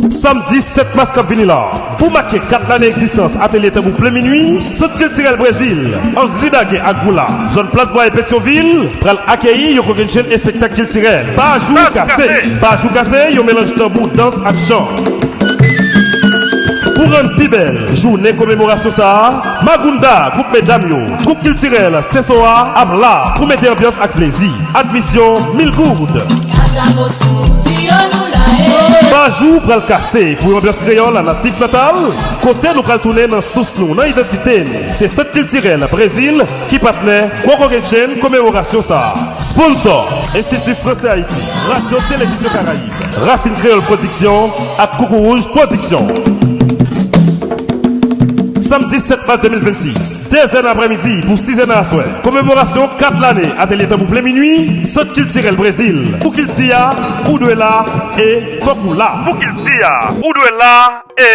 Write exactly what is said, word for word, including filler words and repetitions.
Samdi sèt mas k ap vini la, pou make kat lane egzistans Atelye Tanbou Plen Minui, Sant Kiltirèl Brezil, an Ri Dagen ak Goula, zòn Plas Bwaye, Petyonvil, pral akeyi yon kokennchenn espektak kiltirèl, Bajou Kase. Bajou Kase, yon melanj tanbou, dans ak chan. Pou rann pi bèl jounen komemorasyon sa a, Magounda, gwoup medam yo, twoup kiltirèl Sesoa ap la pou mete anbyans ak plezi. Admisyon, mil goud. Bajou pral kase pou yon anbyans kreyòl natif natal, kote nou pral tounen nan sous nou, nan idantite n. Se Sant Kiltirèl Brezil ki patnè gwo kokennchenn komemorasyon sa a. Sponsò, Enstiti Fransè Ayiti, Radyo Televizyon Karayib, Rasin Kreyòl Pwodiksyon ak Koukouwouj Pwodiksyon. Samdi sèt mas de mil vennsis, de zè nan aprèmidi pou sis zè nan aswè. Komemorasyon kat lane Atelye Tanbou Plen Minui, Sant Kiltirèl Brezil. Pou kilti a, ou dwe la, e fòk ou la. Pou kilti a, ou dwe la, e